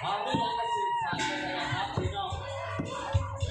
ເອົາ ມີຫຍັງກະສືບສານໄປເລີຍນະຄັບພີ່ນ້ອງ.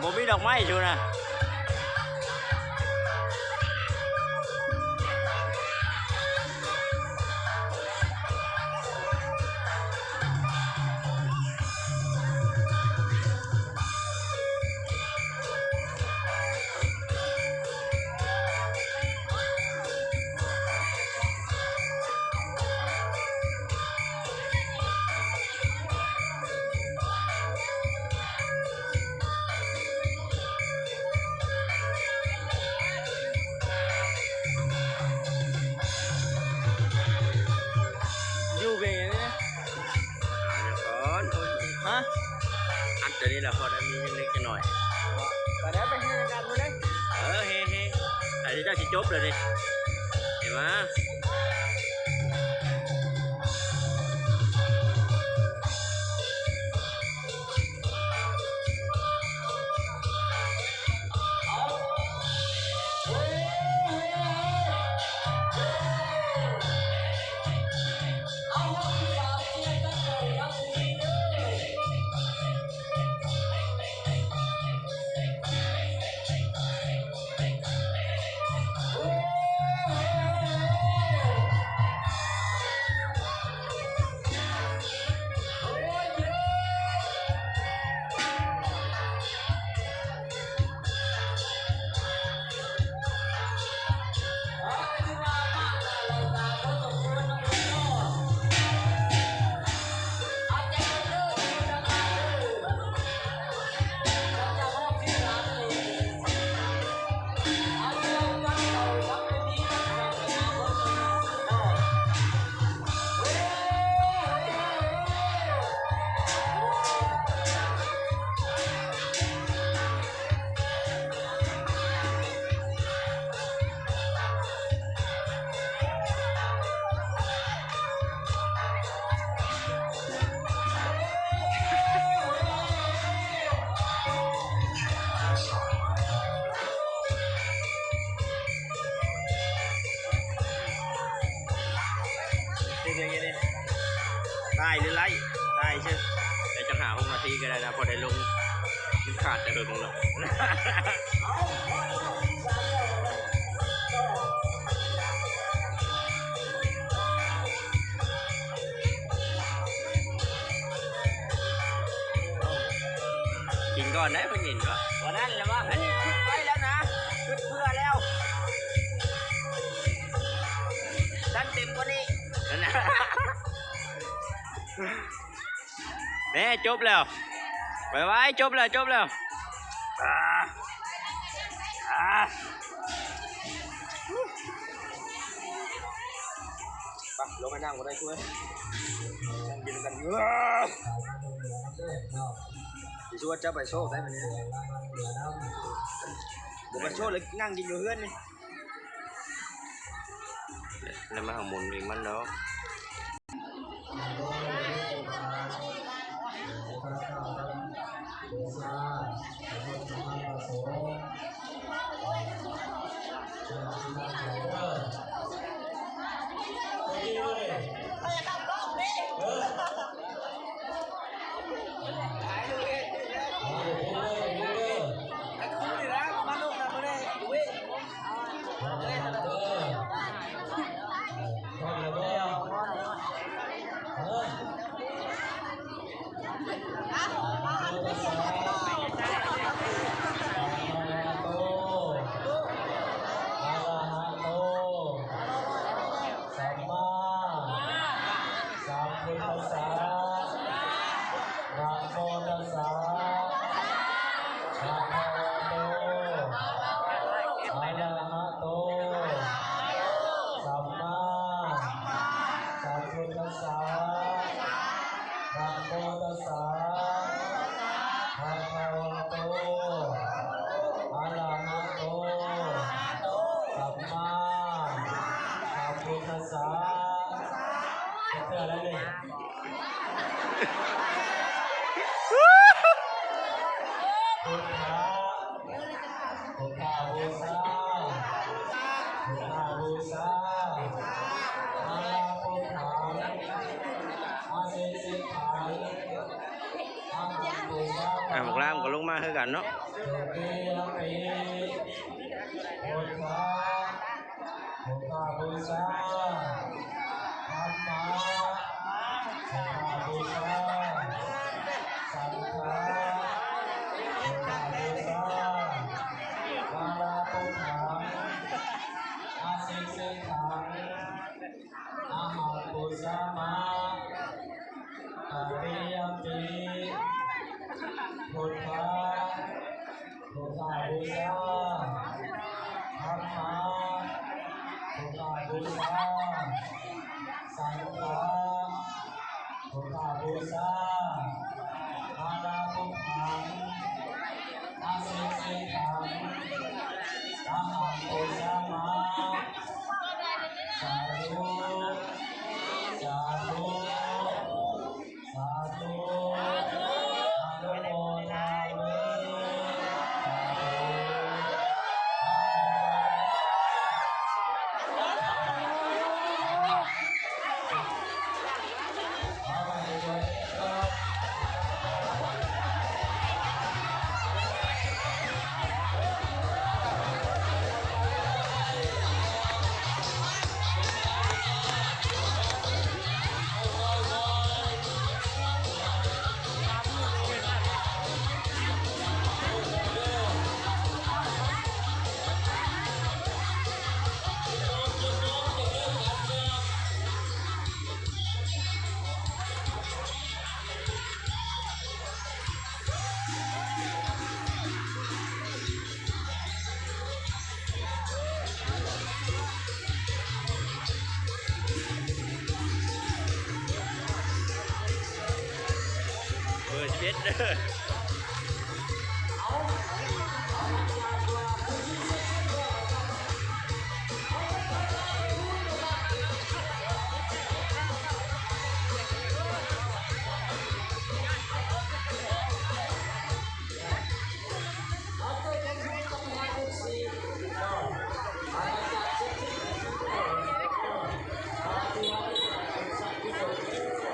ບໍ່ມີດອກໄມ້ຢູ່ນະ. ຢູ່ເປັນຫຍັງນີ້ນະ? ດຽວກ່ອນ ຮະ? ອັດຕົວນີ້ລະ ພໍໄດ້ມີເລັກໆນ້ອຍໆ. ໄປເດີ ໄປເຮັດງານມື້ໃດ? ເອີ ເຮໆ ອັນນີ້ເຈົ້າຊິຈົບແລ້ວນີ້ ເຫັນມາ. ເຮັດຫຍັງຢູ່ນີ້? ຖ່າຍຫຼືໄລ? ຖ່າຍຊື່ ແຕ່ຈັກຫ້າຫົກນາທີກໍໄດ້ນະ ພໍໄດ້ລົງ. ມັນຂາດແຕ່ເຫິງແລ້ວ. ກິນກ່ອນໄດ້ ເພິ່ນເຫັນບໍ່? ບໍ່ນັ້ນແຫຼະວ່າ ອັນນີ້ຄິດໄວ້ແລ້ວນະ ຄິດເພື່ອແລ້ວ ຊັ້ນເຕັມກວ່ານີ້ ນັ້ນນະ. ແມ່ ຈົບແລ້ວ ໄວໆ ຈົບແລ້ວ ຈົບແລ້ວ. ອາ ອາ ໄປ ລົງໄປນັ່ງບໍ່ໄດ້ຊ່ວຍ ນັ່ງກິນນຳກັນ. ຊິຊວນເຈົ້າໄປໂຊກໄດ້ມື້ນີ້ ບໍ່ໄປໂຊກເລີຍ ນັ່ງກິນຢູ່ເຮືອນນີ້. ແລ້ວມາຫາໝູນອີກມັນດອກ. ສຳມາສຳພຸດທັດສະ ນະໂມຕັດສະ ພະຄະວະໂຕ ອະລະຫະໂຕ ສຳມາສຳ ພຸດທັດສະ ນະໂມຕັດສະ ພະຄະວະໂຕ ອະລະຫະໂຕ ສຳມາສຳພຸດທັດສະ ຈັກເທື່ອແລ້ວນີ້ ພຸດທະ ພຸດທະບູຊາ ພຸດທະບູຊາ ມາລາພຸດທັງ ອາເສດສິກຂັງ ອາຫັງປູຊາ ອ່າ ບັກລາມກໍລົງມາຄືກັນເນາະ ໂຕຕິຍະປິ ພຸດທະ ພຸດທະບູຊາ ທຳມະ ພຸດທະບູຊາ ສັງຄະ ພຸດທະບູຊາ ມາລາພຸດທັງ ອາເສດສິກຂັງ ອາຫັງປູຊາມະ ຕະຕິຍະປິ ພຸດທະ ພຸດທະບູຊາ ທຳມະ ພຸດທະບູຊາ ສັງຄະ ພຸດທະບູຊາ ມາລາພຸດທັງ ອາເສດສິກຂັງ ອາຫັງປູຊາມະ ສາທຸ ສາທຸ ສາທຸ ອະນຸໂມທາມິ ສາທຸ. ເບີສິບເອັດເດີ.